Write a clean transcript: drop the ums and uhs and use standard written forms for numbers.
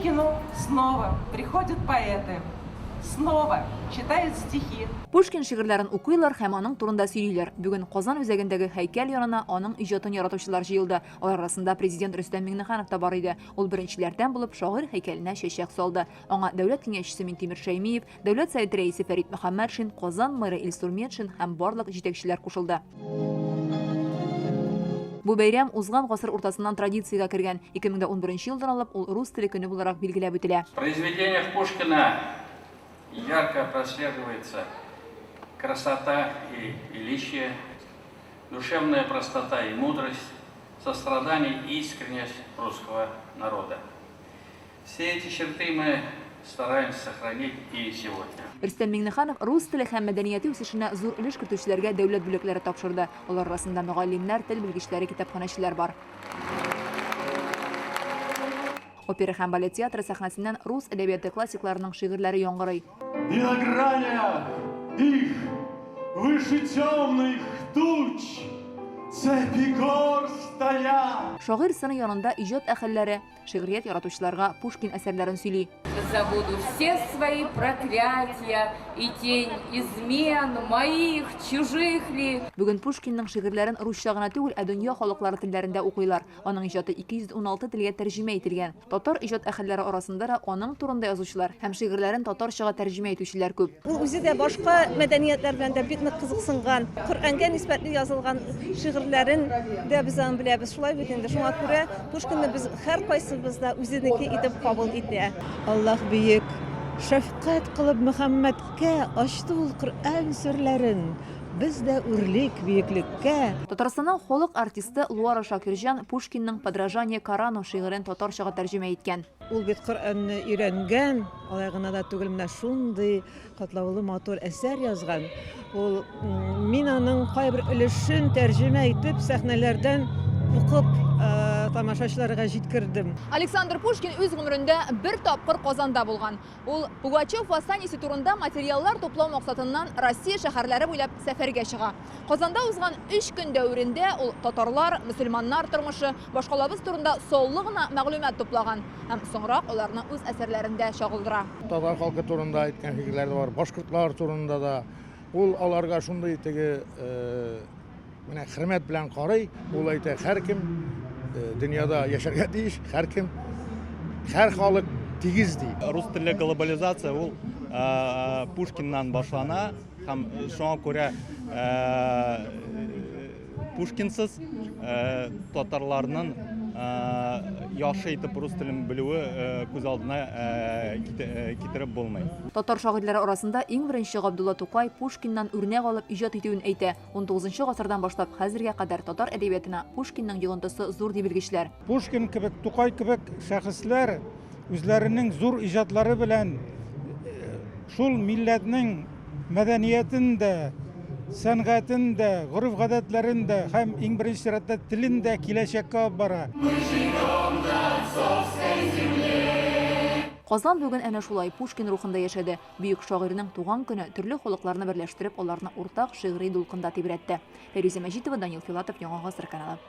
Пушкину снова приходят поэты, снова читают стихи. Пушкин шигырьләрен укыйлар һәм аның турында сөйлиләр. Бүген Казан үзәгендәге һәйкәл янына аның иҗатын яратучылар җыелды. Алар арасында Президент Рөстәм Миңнеханов та бар иде. Ул беренчеләрдән булып шагыйрь һәйкәленә чәчәк салды. Аңа Дәүләт Киңәшчесе Минтимер Шәймиев, Дәүләт Советы Рәисе Фәрит Мөхәммәтшин, Казан мэры Илсур Метшин һәм барлык җитәкчеләр кушылды. Бу бәйрәм узган гасыр уртасыннан традициягә кергән. 2011 елдан алып ул рус теле көне буларак билгеләп үтелә. В произведениях Пушкина ярко прослеживается красота и величие, душевная простота и мудрость, сострадание и искренность русского народа. Все эти черты мы стараемся сохранить и сегодня. Рөстәм Миңнеханов рус теле һәм мәдәнияте үсешенә зур өлеш кертүчеләргә дәүләт бүләкләре тапшырды. Алар арасында мөгаллимнәр, тел белгечләре, китапханәчеләр бар. Опера һәм балет театры сәхнәсеннән рус әдәбияты классикларының шигырьләре яңгырый. И на гранях их выше темных туч цепи гор стоят. Шагыйрь сыны янында иҗат әһелләре, Шигърият яратучыларга Пушкин әсәрләрен сөйли. Забуду все свои проклятия и тень измен моих, чужих ли. Бүген Пушкинның шигырьләрен русча гына түгел, ә дөнья халыклары телләрендә укыйлар. Аның иҗаты 216 телгә тәрҗемә ителгән. Татар иҗат әһелләре арасында да аның турында язучылар һәм шигырьләрен татарчага тәрҗемә итүчеләр күп. Ул үзе дә башка мәдәниятләр белән дә бик нык кызыксынган. Коръәнгә нисбәтле язылган шигырьләрен дә без аны беләбез. Шулай бит инде. Шуңа күрә Пушкинны без һәркайсыбыз да үзенеке итеп кабул итә. Аллаһ бөек, шәфкать кылып Мөхәммәдкә ачты ул Коръән серләрен, без дә үрлик бөеклеккә. Татарстанның халык артисты Луара Шакирҗан Пушкинның Подражание Корану шигырен татарчага тәрҗемә иткән. Ул бит Коръәнне өйрәнгән, алай гына да түгел, менә шундый катлаулы матур әсәр язган. Ул мин аның кайбер өлешен тәрҗемә итеп, сәхнәләрдән укып, тамашачыларга җиткердем. Александр Пушкин үз гомерендә бер тапкыр Казанда булган. Ул Пугачев восстаниесе турында материаллар туплау максатыннан Россия шәһәрләре буйлап сәфәргә чыга. Казанда узган өч көн дәверендә ул татарлар, мөселманнар тормышы, башкалабыз турында саллы гына мәгълүмат туплаган һәм соңрак аларны үз әсәрләрендә чагылдыра. Татар халкы турында әйткән фикерләре дә бар, башкортлар турында да. Ул аларга шундый теге менә хөрмәт белән карый, ул әйтә, һәркем дөньяда яшәргә тиеш, һәркем, һәр халык тигез ди. Рус телле глобализация ул Пушкиннан башлана һәм шуңа күрә Пушкинсыз татарларның яхшы итеп рус телен белүе күз алдына китереп булмый. Татар шагыйрьләре арасында иң беренче Габдулла Тукай Пушкиннан үрнәк алып иҗат итүен әйтә. Унтугызынчы гасырдан башлап хәзергә кадәр татар әдәбиятына Пушкинның йогынтысы зур, ди белгечләр. Пушкин кебек, Тукай кебек шәхесләр үзләренең зур иҗатлары белән шул милләтнең мәдәниятен дә, сәнгатен дә, гореф-гадәтләрен дә һәм иң беренче чиратта телен дә киләчәккә алып бара. Казан бүген әнә шулай Пушкин рухында яшәде. Бөек шагыйрьнең туган көне төрле халыкларны берләштереп, аларны уртак шигъри дулкында тибрәтте. Фәйрүзә Мәҗитова, Данил Филатов, Яңа Гасыр каналы.